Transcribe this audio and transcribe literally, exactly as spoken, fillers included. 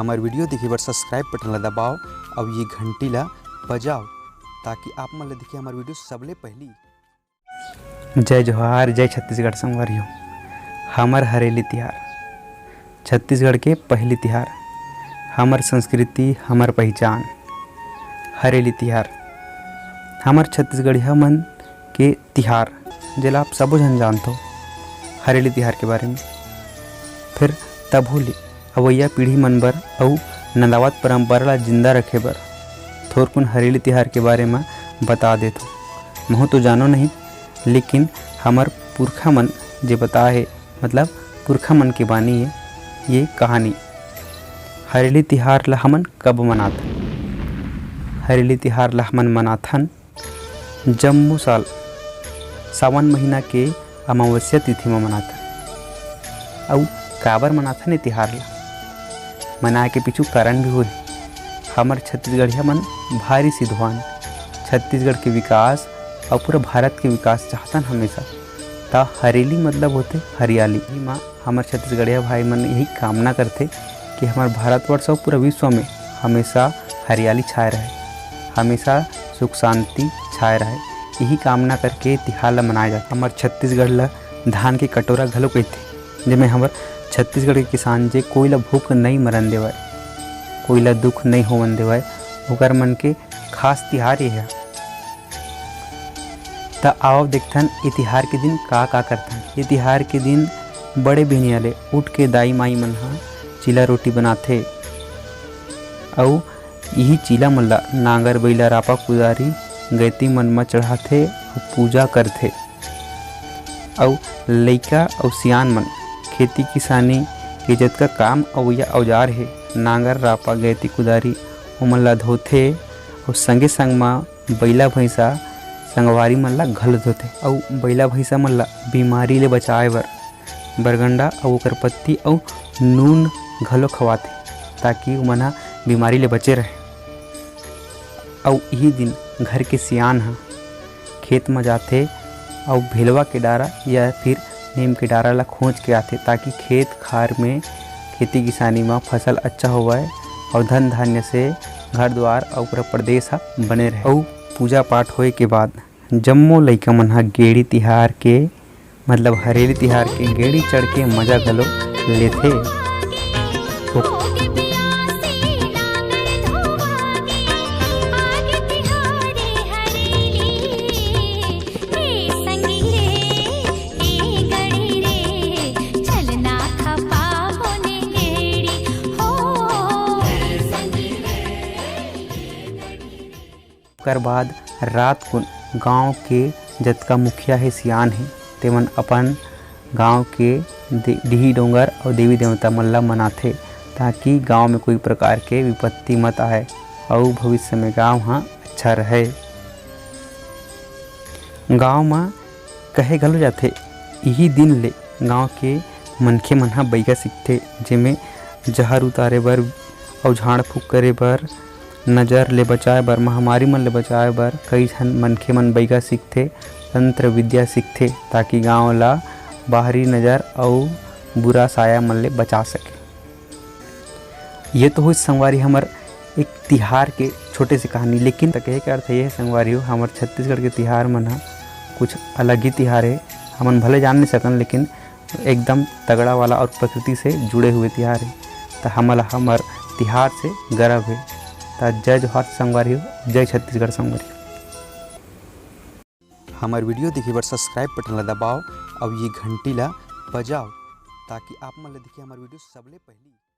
हमर video देखे बर subscribe button ला दबाओ अउ ये घंटी ला बजाओ, ताकि आप मन ला दिखे हमर video सबले पहली। जय जोहार, जय छत्तीसगढ़ संगवारी हो। हमर हरेली तिहार, छत्तीसगढ़ के पहली तिहार, हमर संस्कृति, हमर पहचान। हरेली तिहार हमर छत्तीसगढ़िया मन के तिहार, जेला आप सबो झन जानथो हरेली तिहार के बारे में। फिर तभो ले अवइया पीढ़ी मन बर अउ नंदावत परंपरा ला जिंदा रखे बर थोरकुन हरेली तिहार के बारे में बता देथो। महू तो जानो नहीं, लेकिन हमर पुरखा मन जे बताए हे, मतलब पुरखा मन के बानी हे ये कहानी। हरेली तिहार ला हमन कब मनाथन? हरेली तिहार ला हमन मनाथन जम्मो साल सावन महीना के अमावस्या तिथि म मनाथन। अउ काबर मनाथन ए तिहार ला? मनाए के पीछू कारण भी होही। हमर छत्तीसगढ़िया मन भारी सिधवान, छत्तीसगढ़ के विकास अउ पूरा भारत के विकास चाहथन हमेशा। त हरेली मतलब होथे हरियाली। इही म हमर छत्तीसगढ़िया भाई मन यही कामना करथे कि हमर भारतवर्ष अउ पूरा विश्व में हमेशा हरियाली छाए रहे, हमेशा सुख शांति छाए रहे। यही कामना करके तिहार ला मनाए जाथे। हमर छत्तीसगढ़ ला धान के कटोरा घलो कहिथे, जेमे हमर छत्तीसगढ़ के किसान जे कोई ला भूख नइ मरन देवय, कोई ला दुख नइ होवन देवय, ओकर मन के खास तिहार ये हे। त आवव देखथन ए तिहार के दिन का का करथन। ए तिहार के दिन बड़े बिहनिया ले उठ के दाई माई मन ह चीला रोटी बनाथे अउ इही चीला मन ला नांगर बइला रापा कुदारी गैती मन म चढ़ाथे अउ पूजा करथे। अउ लइका अउ सियान मन खेती किसानी के जतका काम अवइया औजार हे, नांगर रापा गैती कुदारी, ओमन ला धोथे अउ संगे संग म बइला भैंसा संगवारी मन ला घलो धोथे। अउ बइला भैंसा मन ला बीमारी ले बचाए बर बरगंडा अउ ओकर पत्ती अउ नून घलो खवाथे, ताकि ओमन ह बीमारी ले बचे रहे। अउ इही दिन घर के सियान ह खेत म जाथे अउ भेलवा के डारा या फिर नीम के डारा ला खोज के आथे, ताकि खेत खार में खेती किसानी म फसल अच्छा होवय अउ धन धान्य से घर द्वार अउ पूरा प्रदेश ह बने रहे। अउ पूजा पाठ होए के बाद जम्मो लइका मन ह गेड़ी तिहार के, मतलब हरेली तिहार के गेड़ी चढ़ के मजा घलो लेथे। ओकर बाद रात कुन गांव के जतका मुखिया हे, सियान हे, तेमन अपन गांव के दे-, डीही डोंगर अउ देवी देवता मन ला मनाथे, ताकि गांव में कोई प्रकार के विपत्ति मत आए अउ भविष्य में गांव ह अच्छा रहे। गांव म कहे घलो जाथे, इही दिन ले गांव के मनखे मन ह बइगा सीखथे, जेमे जहर उतारे बर अउ झाड़ फूंक करे बर, नजर ले बचाए बर, महामारी मन ले बचाए बर कई झन मनखे मन बइगा सीखथे, तंत्र विद्या सीखथे, ताकि गांव ला बाहरी नजर अउ बुरा साया मन ले बचा सके। ये तो होइस संगवारी हमर एक तिहार के छोटे से कहानी, लेकिन त कहे के अर्थ ये हे संगवारी हो, हमर छत्तीसगढ़ के तिहार मन ह कुछ अलग ही तिहार हे। हमन भले जान नहीं सकन, लेकिन एकदम तगड़ा वाला और प्रकृति से जुड़े हुए तिहार हे। त हमन ला हमर तिहार से गर्व हे। त जय जोहार संगवारी हो, जय छत्तीसगढ़ संगवारी हो। हमर video देखे बर subscribe button ला दबाओ अउ ये घंटी ला बजाओ, ताकि आप मन ला दिखे हमर video सबले पहली।